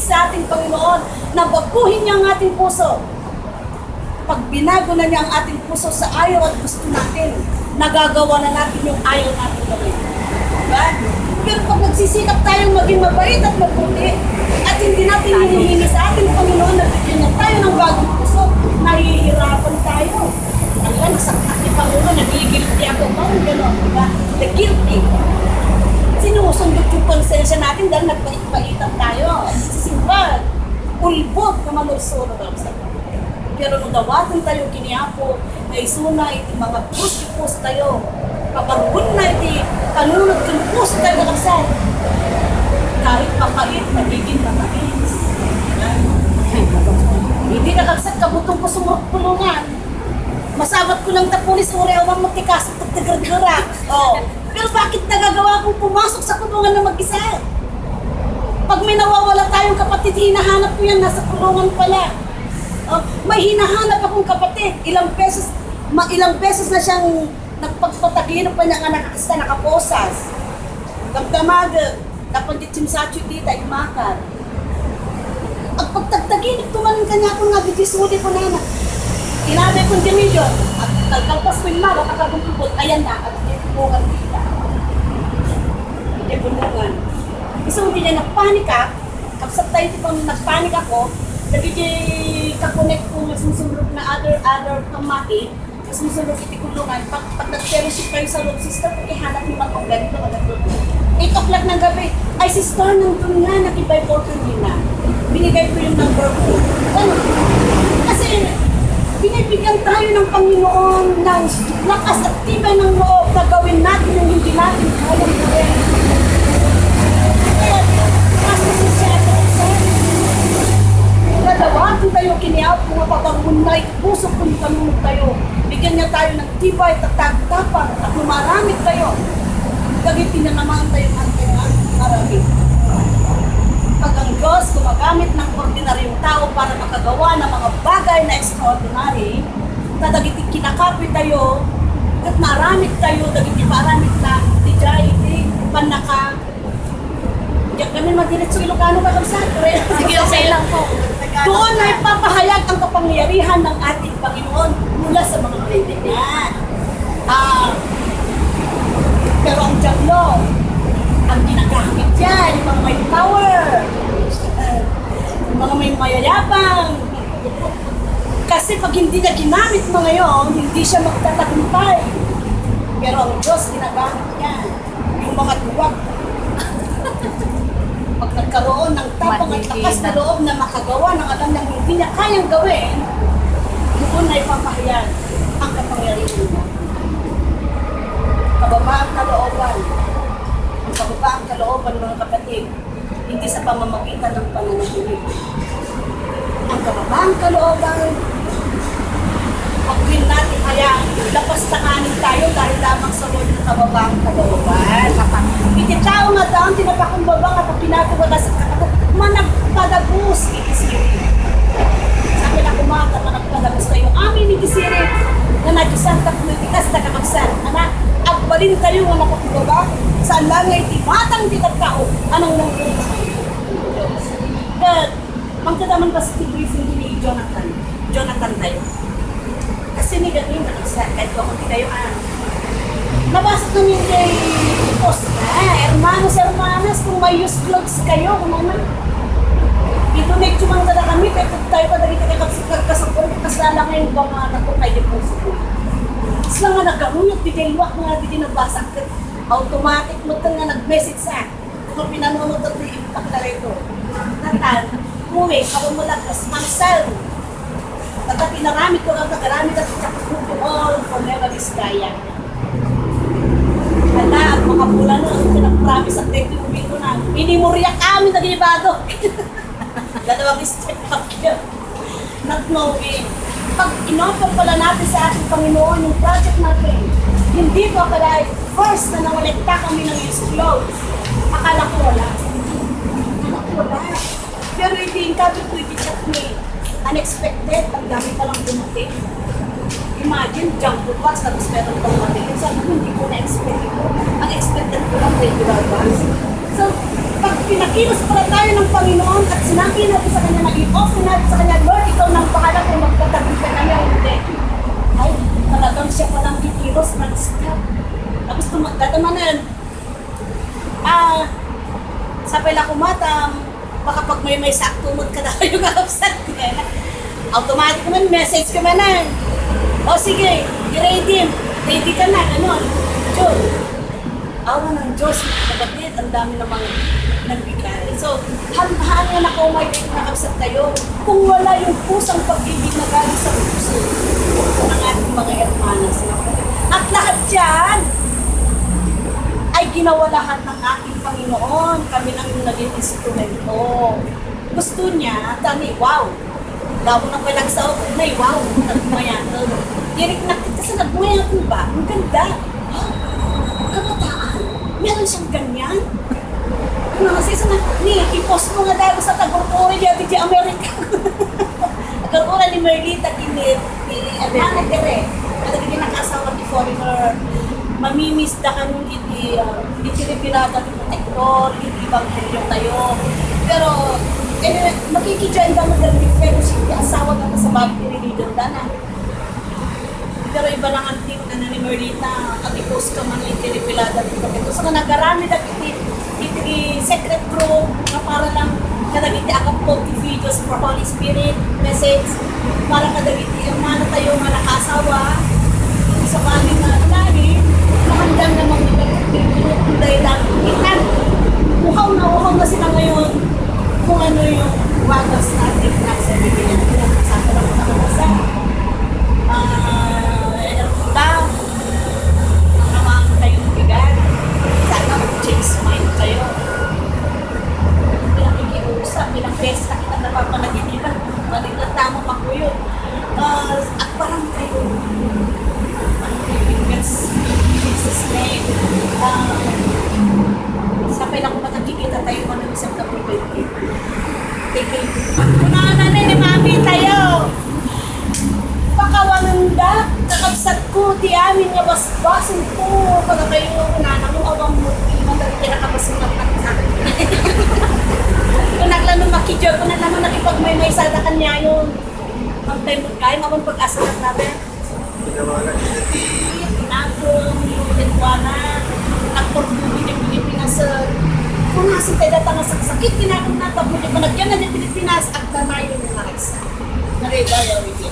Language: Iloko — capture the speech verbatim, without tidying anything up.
sa ating Panginoon, nabaguhin niya ang ating puso. Pag binago na niya ang ating puso sa ayaw at gusto natin, nagagawa na natin yung ayaw natin gawin. Diba? Pero pag nagsisikap tayong maging mabait at mabuti, at hindi natin hinihingi sa ating Panginoon na bigyan niya tayo ng bagong puso, nahihirapan tayo. Ala, nasaktan ni Panginoon, nagigilty ako. Parang gano'n, diba? The guilty. Sinusundot yung konsensya natin dahil nagpait-paitan tayo. Simple. Ulbod nga manursurot sa Pero no dawaten tayo ken ni Apo, nga isuna iti mga krus-krus tayo, pabaruen na iti panunot ken puso tayo, kakabsat. Kahit mapait, nagiging matamis. Hindi, kakabsat, kabutong ko sumurot kulungan. Masabat ko lang ta pulis, uray awan mo ti kaso, pagtagargarak. Oh. Pero bakit nagagawa kong pumasok sa kulungan na mag-isa? Pag may nawawala tayong kapatid, hinahanap ko yan, nasa kulungan pala. Oh, may hinahanap akong kapatid. Ilang beses, ma, ilang beses na siyang nagpagpatagino pa niya nga nakakasta, nakaposas. Damdamagan, dapat di tsimsatsu dita, imakar. Agpagtagtagilid ko man kaniakon nga didi suli ko nana. Inaday kon dimiyon, at nagkalpas ko yung mara, nakagumupot, ayan na, at di ko nga dita. Di ko nga. Isang di niya nagpanik ka, kapsat tayo ti pang nagpanik ako, nagiging kakonek ko nga sumsumrot na other, other pamati, Mas masunod iti kulungan, pag, pag nag-fellowship kayo sa loob, sister, kung ihanap ni Mang Onggan, ito ka nag-, eight o'clock ng gabi, "Ay, sister, nandun nga, nakibay photo niya na. Binigay ko yung number ko." Ano? Kasi, binibigyan tayo ng Panginoon ng lakas at tibay ng loob na gawin natin yung hindi natin kayang gawin. Kaya, mas nasisiyado ang sarili. Nadawagan tayo, kiniaw, pumapabangon na Puso kun tanong tayo, bigyan niya tayo ng tibay, tatag, tapang, at lumaramid tayo. Dagiti na naman tayo ang kanyang maramid. Pag ang Diyos gumagamit ng ordinaryong tao para makagawa ng mga bagay na extraordinary, kadagiti kinakapoy tayo, ket maaramid tayo, dagiti maaramid na, di jay iti pannaka Diak kami madiretso Ilocano, kakabsat. Sige, okay lang po. Doon na ipapahayag ang kapangyarihan ng ating Panginoon mula sa mga krente niya. Ah, pero ang diablo, ang ginagamit niya, yung mga may power, eh, yung mga may mayayabang. Kasi pag hindi niya ginamit mga yon, hindi siya magtatagumpay. Pero ang Diyos, ginagamit niya. Yung mga duwag. Pag nagkaroon ng tapang at lakas na loob na makagawa ng alam niyang hindi niya kayang gawin, doon na ipapahayag ang kapangyarihan niya. Kababaang kalooban. Ang kababaang kalooban, mga kapatid, hindi sa pamamagitan ng pananahimik. Ang kababaang kalooban, pag-win natin, kaya lapastanganin tayo dahil lamang sa word ng kababaang kalooban. Iti tao nga daan, tinapakumbaba nga kapinato ka sa kapatid, managpadabus, iti siring. Sabi na kumata, managpadabus kayo. Amin, iti siring. Nga nadyo Santa Cruz, iti kasta kakabsan. Anak, agbalin kayo nga napakumbaba. Saan lang nga iti batang ti tagtao. Anong nang Ket, mangted man basta ti briefing ni Jonathan. Jonathan tayo. Kasi ni Gabriel, nakasal, kahit ko ti kayo, ah. Nabasa ko yung kay post na, "Hermanos, hermanas, kung may used clothes kayo, kung ano." Ito na yung tsumang dala kami, kaya tayo pa dali kaya kapsukag kasapon, kasala ngayon ba mga anak ko, kaya po sa ko. Sila nga nagkaruyot, di kayo luwak nga, di kayo nabasa. Automatic mo ito nga nag-message sa Kung pinanunod at di impact na rito. Natan, uwi, ako mo lang, mas mansal. Pagka pinaramid ko lang, nagaramid at kapag all for Nueva Vizcaya. Ala, at makapula na, ang pinag-promise at dito, uwi ko na. Inimoryak amin, naging bago. Dalawang step back yun. Not knowing. Pag inoffer pala natin sa ating Panginoon yung project natin, hindi ko akalain, first na nangolekta kami ng used clothes. Akala ko wala. Akala ko wala. Pero hindi yung sabi ko, hindi chat ni unexpected, ang dami palang dumating. Imagine, jumbo box, tapos meron pang dumating. Sabi ko, hindi ko na-expect ito. Ang expected ko lang, regular box. So, pag Nakilos pala tayo ng Panginoon at sinabi natin sa kanya, nag-i-offer natin sa kanya, "Lord, ikaw nang bahala kung magtataguyod ka kami o hindi." Ay, talagang siya palang kikilos, nag-stop. Tapos tuma-, tatamanan, ah, sapay la kumatam, makapagmaymaysa ak tumod kadakayo nga absent. Automatic naman, message ka man na. O sige, i-ready. Ready ka na, ganun. June. Awa ng Diyos, mga kapatid, ang dami namang nagbigay. So, han-, haan nga nakaumay kayo, mga kabsat tayo, kung wala yung pusang pag-ibig na galing sa puso ng ating mga hermanas, no? At lahat yan ay ginawa lahat ng ating Panginoon. Kami lang yung naging instrumento. Gusto niya, tani, wow! Damo na pala sa ukod na, wow, nagbunga yan. Direk nakita sa nagbunga yan ba? Ang ganda. Kabataan, meron siyang ganyan. Ano kasi sa na, ni, i-post mo nga dahil sa tagurkuri niya di Amerika. Tagurkuri ni Merlita, kinit, ni Hermana Tere. Ano, hindi nakaasawa ni foreigner. Mamimiss da kami iti, ah, iti revelada ti Protektor, iti ebanghelio tayo. Pero, eh, makikidyan da mo dagiti fellowship ti asawa da sa bagay ti religion da na. Pero iba lang ang team na ni Merlita, at i-post ka man iti revelada ti Protektor. So, nagaramid dagiti iti secret group nga para lang kadagiti agapod ti videos for Holy Spirit message para kadagiti hermano tayo nga nakaasawa, sa bagay nga lahi, makamdan na mga pinagpipinutulay lang. Itan, uhaw na uhaw na sila ngayon kung ano yung wagas natin na sa Biblia. Sa akin ang nakabasa, ah, eh, ang tao, ang mga kayo bigat, sana mag-change mind kayo. Bilang ikiusap, bilang beses na kita napapanaginipan, balik lang tama makuyog. Ah, at parang kayo, ang biggest business na eh. Ah, sa kailang matagkikita tayo man ng isang kapatid. Thank you. Kunana na ni Mami tayo. Pakawangan da, kakabsat ko, ti amin nga basbasen ko, kada kayo, nanang mo, awang mo, di man dagiti nakabaseng nga pagka. Kung naglano makidyo, kung naglano nakipagmaymaysada kanyayon. Ang time mo, kaya nga mong pag-asa na natin. Tinawagan kita ti Tinapong, yung Lengkuana, nagpurdubi di Pilipinas, eh. Kung nasa tayo datang sa sakit, tinapong na, tapos yung panagyan na di Pilipinas, at nanayon yung maragsa. Narigayaw, hindi.